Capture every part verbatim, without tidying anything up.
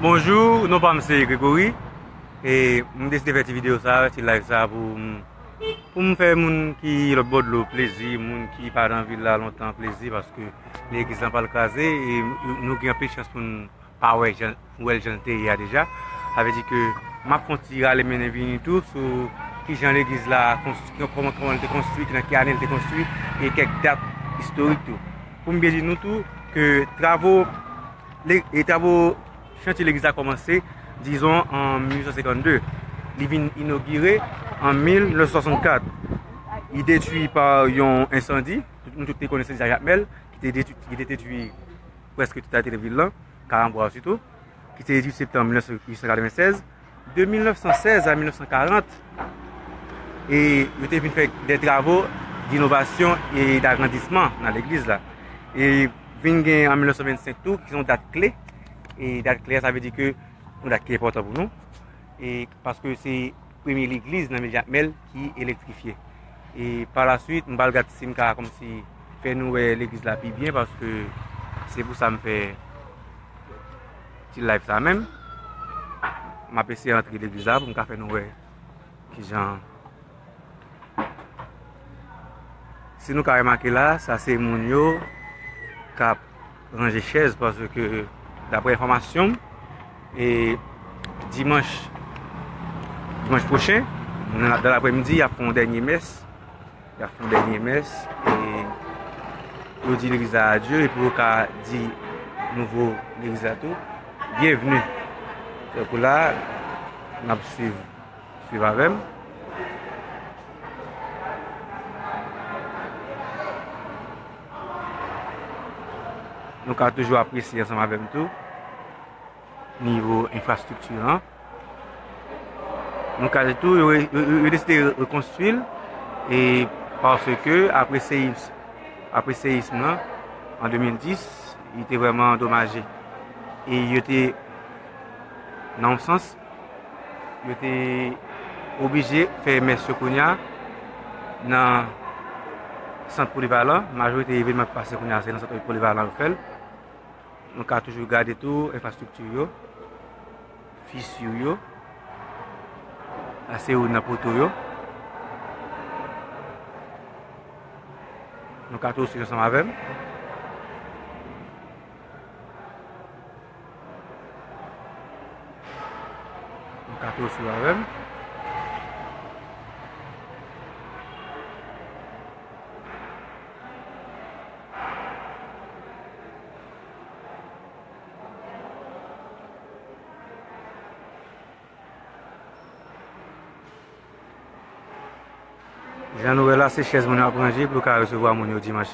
Bonjou, non pa m se Gregory. E m deside fè ti videyo sa, ti live sa pou m, pou m fè moun ki lòt bò dlo plezi, moun ki pa nan vil la lontan plezi, paske legliz lan pral kraze e nou gen anpil chans pou n pa wè jan, wè l jan l te ye a deja. Sa vle di ke m ap fè yon ti rale mennen vini tou sou kijan legliz la konstwi, kòman, kòman l te konstwi, nan ki ane l te konstwi, e kèk dat istorik tou. Pou m byen di nou tou ke travo, le, e travo chantye legliz la kòmanse, dizon, an mil uit san senkannde. Li vin inogire an mil nèf san swasannkat. Li detwi pa yon ensandi. Tout, nou tout te konnen ensandi Jakmèl, ki te detwi, ki te detwi prèske totalite de vil lan, Karanbwa sitou, ki se uit septanm mil nèf san, uit san katrevennsèz, de mil nèf san sèz a mil nèf san karant, e yo te vin fè de travo d'innovation et d'agrandissement nan legliz la. E vin gen an mil nèf san vennsenk tou, ki se yon dat kle. E dat kle a, sa vle di ke yon dat ki enpòtan pou nou. E paske se premye legliz nan vil Jakmèl ki elektrifye. E pa la swit, m pral gad si m ka kòmsi fè nou wè legliz la pi byen, paske se pou sa m fè ti live sa menm. M ap eseye antre legliz la pou m ka fè nou wè kijan. Si nou ka remake la, sa se moun yo k ap ranje chèz, paske, daprè enfòmasyon m, e dimanch, dimanch pwochen, nan, nan laprèmidi, y ap fè yon dènye mès. Y ap fè yon dènye mès, e yo di legliz la adye, epi yo ka di nouvo legliz la tou, byenvni. Tankou la, n ap swiv. Swiv avè m. Nou ka toujou apresye ansanm avè m tou nivo enfrastrikti an. Nou ka di tou, yo, yo, yo, yo deside rekonstwi l, e paske apre seyis-, apre seyism lan, an de mil dis, li te vrèman andomaje. E yo te, nan yon sans, yo te oblije fè mès yo kounye a nan sant polivalan. Majorite evenman ki pase kounye a, se nan sant polivalan yo fè l. Nou ka toujou gade tou enfrastrikti yo, fisi yo. Sa se youn nan poto yo. Nou ka toujou swiv ansanm avè m. Yon kato sou avè m. Jan nou wè la, se chèz moun yo ap ranje pou yo ka resevwa moun yo dimanch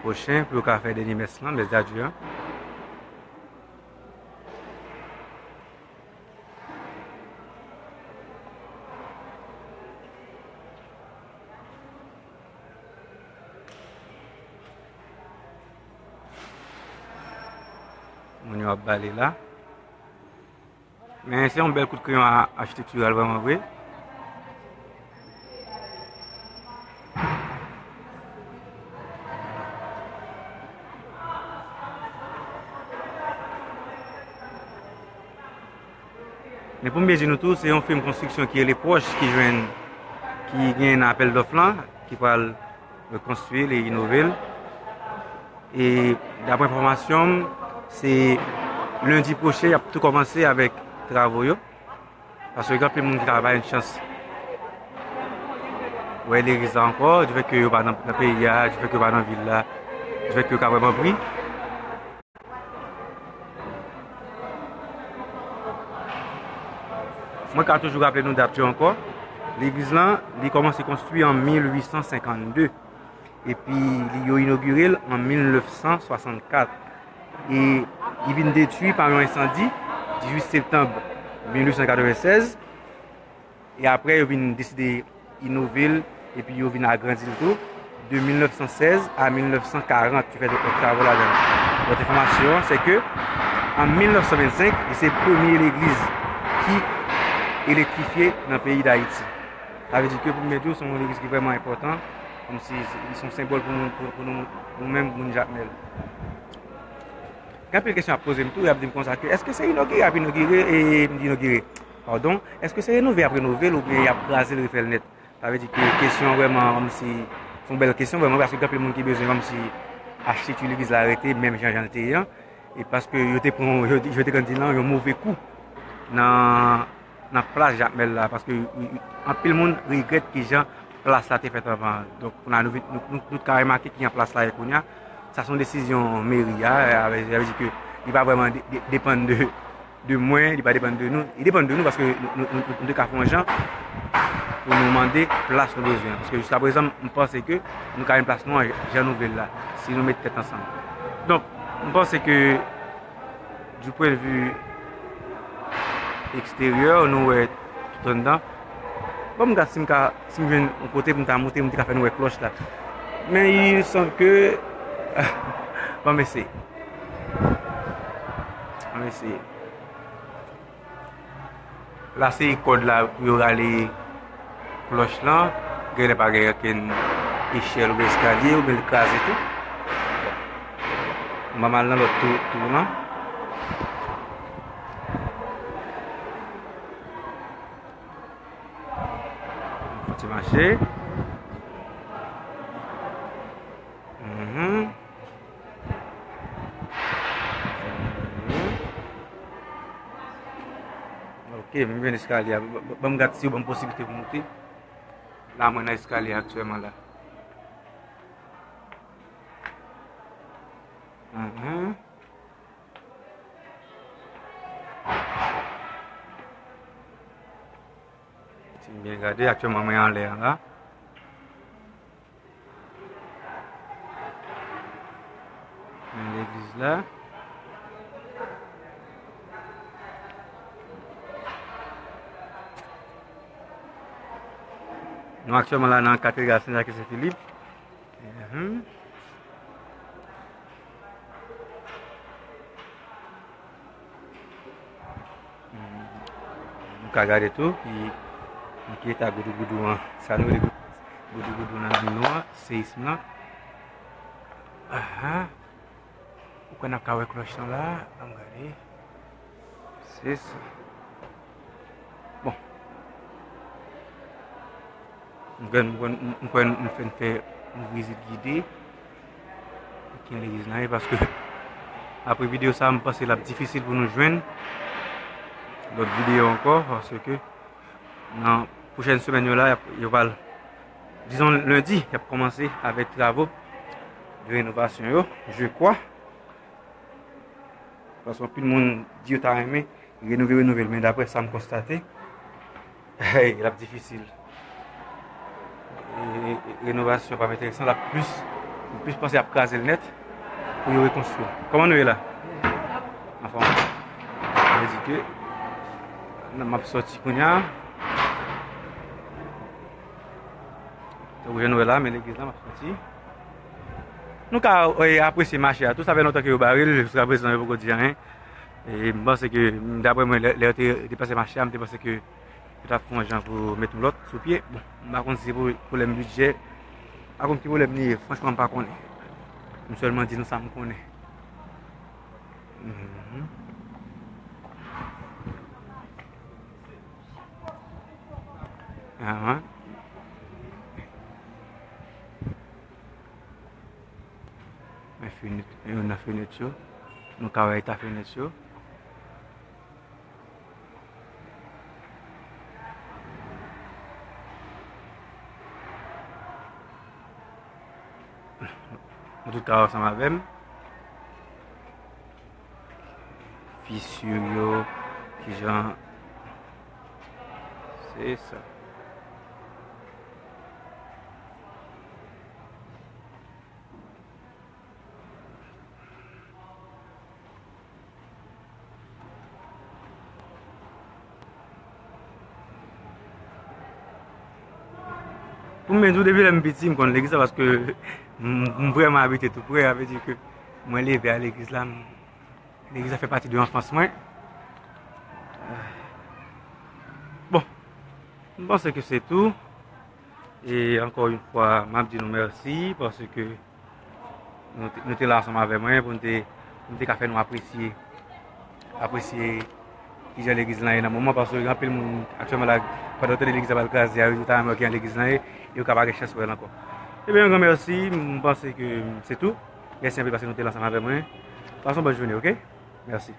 pwochen, pou yo ka fè dènye mès lan, mès dadye an. Moun yo ap bale la. Men se yon bèl kout kreyon a-, achitektiral vrèman vre. Men pou m byen di nou tou, se yon fim konstriksyon ki rele Pwòch ki jwenn, ki gen nan apèl dòf lan, ki pral rekonstwi l e inove l. E daprè enfòmasyon m, se lendi pwochen, y ap tou kòmanse avèk travo yo. Paske gen anpil moun ki ta va pa jwenn chans wè legliz la ankò, difèt ke yo pa nan, nan peyi a, difèt ke yo pa nan vil la, difèt ke yo ka vrèman pri. Mwen ka toujou raple nou dat yo ankò. Legliz lan, li kòmanse konstwi an mil uit san senkannde. Epi li, yo inogire l an mil nèf san swasannkat. E li vin detwi pa yon ensandi, dizuit septanm mil uit san katrevennsèz. E apre, yo vin deside inove l, epi yo vin agrandi l tou. De mil nèf san sèz a mil nèf san karant, yo fè lòt travo ladan l. Lòt enfòmasyon an, se ke an mil nèf san vennsenk, li se premye legliz ki elektrifye nan peyi Dayiti. Sa vle di ke pou m di w, se yon legliz ki vrèman enpòtan, kòmsi li se yon senbòl pou nou, pou, pou nou, nou menm, moun Jakmèl. Gen anpil kesyon y ap poze m tou, y ap di m konsa ke, èske se inogire y ap inogire, e, m di inogire, padon, èske se renove y ap renove l oubyen y ap kraze l refè l nèt? Sa vle di ke kesyon an vrèman, kòmsi, se yon bèl kesyon vrèman, paske gen anpil moun ki bezwen kòmsi achte ti legliz la rete menm jan jan l te ye an, e paske yo te pran, yo, yo te konn di nan yon move kou nan, nan plas Jakmèl la, paske anpil moun regrèt kijan plas la te fèt anvan. Donk, kounye a nou, nou, nou, nou ka remake kijan plas la ye kounye a. Sa se yon desizyon meri a, sa vle, sa vle di ke li pa vrèman de, de, depann de, de mwen, li pa depann de nou. Li depann de nou paske nou, nou, nou, nou te ka fè yon jan pou nou mande plas nou bezwen. Paske jiskaprezan, m panse ke nou ka jwenn plas nou an jan nou vle l la, si nou met tèt ansanm. Donk, m panse ke du point de vue eksteryè, nou wè tout anndan. Ban m gad si m ka, si m jwenn yon kote pou m ta moute, pou m te ka fè nou wè klòch la. Men il semble que, ban m eseye. Ban m eseye. La se kòd la pou yo rale klòch lan. Genlè pa gen okenn echèl oubyen eskalye, oubyen l kraze tou. M al nan lòt tou, tou lan. Fò ti mache. Mhm. Ok, m jwenn eskalye a. Ban m gad si yo ban m posiblite pou moute. La, mwen nan eskalye a aktyèlman la. Mhm. Si n byen gade, aktyèlman mwen anlè an la. Men legliz la. Nou aktyèlman la nan katedral Sen Jak e Sen Filip. Mhm. Nou ka gade tou ki, nan ki eta goudougoudou an. Sa nou rele goudougoudou nan men nou an, seyism lan. Aha. Ou kwè n ap ka wè klòch lan la? Ann gade. Se sa. Bon. M kwè, m kwè, m kwè nou fè, n fè yon vizit gide. Ki legliz lan ye, paske apre videyo sa, m panse l ap difisil pou nou jwenn lòt videyo ankò, paske nan pwochèn semèn yo la, y ap, yo pral, dizon lendi, y ap kòmanse avèk travo de renovasyon yo, je kwa. Paske anpil moun di yo ta renmen renove, renove l, men daprè sa m konstate, l ap difisil. E, e, renovasyon p ap enteresan, l ap plis, m plis panse y ap kraze l nèt pou yo rekonstwi l. Kòman nou ye la? Anfòm. Sa vle di ke, nan, m ap sòti kounye a. Tankou jan nou wè la, men legliz la, m ap sòti. Nou ka, e, apresye mache a tou. Sa fè lontan ke yo bare l, jiskaprezan, yo poko di anyen. E m panse ke, daprè mwen, lè, lè yo te deplase mache a, m te panse ke yo t ap fè yon jan pou met yon lòt sou pye. Bon, m pa konn si se pou pwoblèm bidjè. M pa konn ki pwoblèm li ye. Franchman, m pa konnen. M sèlman di nou sa m konnen. Mhm. Ahan. Men fenèt, youn nan fenèt yo. Nou ka wè eta fenèt yo. Nou tout ka wè ansanm avè m. Fisir yo, kijan. Se sa. Pou mwen, tou depi lè m piti, m konn legliz la paske m, m vrèman abite tou pre, sa vle di ke mwen leve a legliz la, m, legliz la fè pati de anfans mwen. Bon, m panse ke se tou. E ankò yon fwa, m ap di nou mèsi paske nou te, nou te la ansanm avè mwen pou n te m te ka fè nou apresye, apresye kijan legliz lan ye nan moman, paske gen anpil moun aktyèlman la, pandan yo tande legliz la pral kraze a, yo ta renmen wè kijan legliz lan ye, e yo ka pa gen chans wè l ankò. Ebyen, yon gran mèsi, m panse ke se tou. Mèsi anpil paske nou te la ansanm avè mwen. Pase yon bòn jounen, oke? Mèsi.